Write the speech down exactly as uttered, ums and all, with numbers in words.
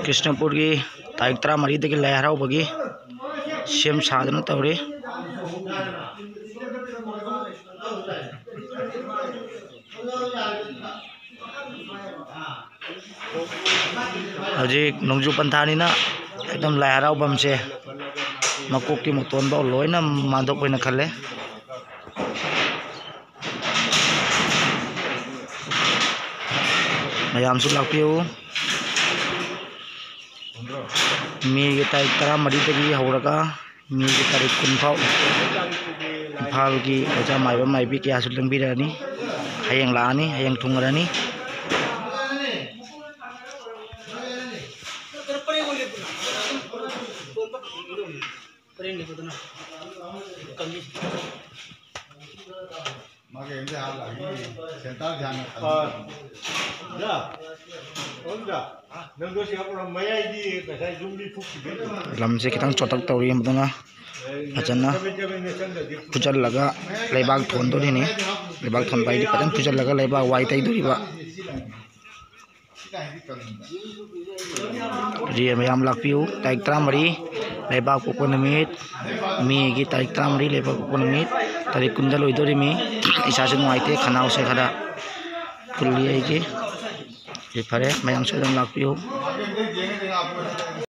ꯀ꯭ꯔꯤꯁꯅꯄꯨꯔꯒꯤ ꯇꯥꯔꯤꯛ ꯇꯔꯥꯃꯔꯤꯗꯒꯤ ꯂꯥꯏ ꯍꯔꯥꯎꯕꯒꯤ ꯁꯦꯝ ꯁꯥꯗꯨꯅ ꯇꯧꯔꯤ꯫ ꯍꯧꯖꯤꯛ ꯅꯣꯡꯖꯨ ꯄꯟꯊꯥꯅꯤꯅ ꯑꯦꯛꯗꯝ ꯂꯥꯏ ꯍꯔꯥꯎꯐꯝꯁꯦ ꯃꯀꯣꯛꯀꯤ ꯃꯇꯣꯟꯐꯥꯎ ꯂꯣꯏꯅ ꯃꯥꯟꯗꯣꯛꯄ ꯑꯣꯏꯅ ꯈꯜꯂꯦ꯫ ꯃꯌꯥꯝꯁꯨ ꯂꯥꯛꯄꯤꯌꯨ꯫ ꯃꯦꯒꯤ ꯇꯥꯔꯤꯛ ꯇꯔꯥꯃꯔꯤꯗꯒꯤ ꯍꯧꯔꯒ ꯃꯦꯒꯤ ꯇꯥꯔꯤꯛ ꯀꯨꯟ ꯐꯥꯎ ꯏꯝꯐꯥꯜꯒꯤ ꯑꯣꯖꯥ ꯃꯥꯏꯕ ꯃꯥꯏꯕꯤ ꯀꯌꯥꯁꯨ ꯂꯦꯡꯕꯤꯔꯛꯑꯅꯤ꯫ ꯍꯌꯦꯡ ꯂꯥꯛꯑꯅꯤ, ꯍꯌꯦꯡ ꯊꯨꯡꯉꯔꯅꯤ꯫ ꯂꯝꯁꯦ ꯈꯤꯇꯪ ꯆꯣꯠꯇꯛ ꯇꯧꯔꯤ, ꯑꯗꯨꯅ ꯐꯖꯅ ꯐꯨꯖꯜꯂꯒ ꯂꯩꯕꯥꯛ ꯊꯣꯟꯗꯣꯔꯤꯅꯤ꯫ ꯂꯩꯕꯥꯛ ꯊꯣꯟꯕ ꯍꯥꯏꯗꯤ ꯐꯖꯅ ꯐꯨꯖꯜꯂꯒ ꯂꯩꯕꯥꯛ ꯋꯥꯏ ꯇꯩꯗꯣꯔꯤꯕ꯫ ꯍꯧꯖꯤꯛ ꯃꯌꯥꯝ ꯂꯥꯛꯄꯤꯌꯨ꯫ ꯇꯥꯔꯤꯛ ꯇꯔꯥꯃꯔꯤ ꯂꯩꯕꯥꯛ ꯄꯣꯛꯄ ꯅꯨꯃꯤꯠ, ꯃꯦꯒꯤ ꯇꯥꯔꯤꯛ ꯇꯔꯥꯃꯔꯤ ꯂꯩꯕꯥꯛ ꯄꯣꯛꯄ ꯅꯨꯃꯤꯠ꯫ ꯇꯥꯔꯤꯛ ꯀꯨꯟꯗ ꯂꯣꯏꯗꯣꯔꯤꯃꯤ꯫ ꯏꯁꯥꯁꯨ ꯅꯨꯡꯉꯥꯏꯇꯦ, ꯈꯅꯥꯎꯁꯦ ꯈꯔ ꯐꯨꯜꯂꯤ ꯑꯩꯒꯤ꯫ ꯁꯤ ꯐꯔꯦ, ꯃꯌꯥꯝ ꯁꯣꯏꯗꯅ ꯂꯥꯛꯄꯤꯌꯨ꯫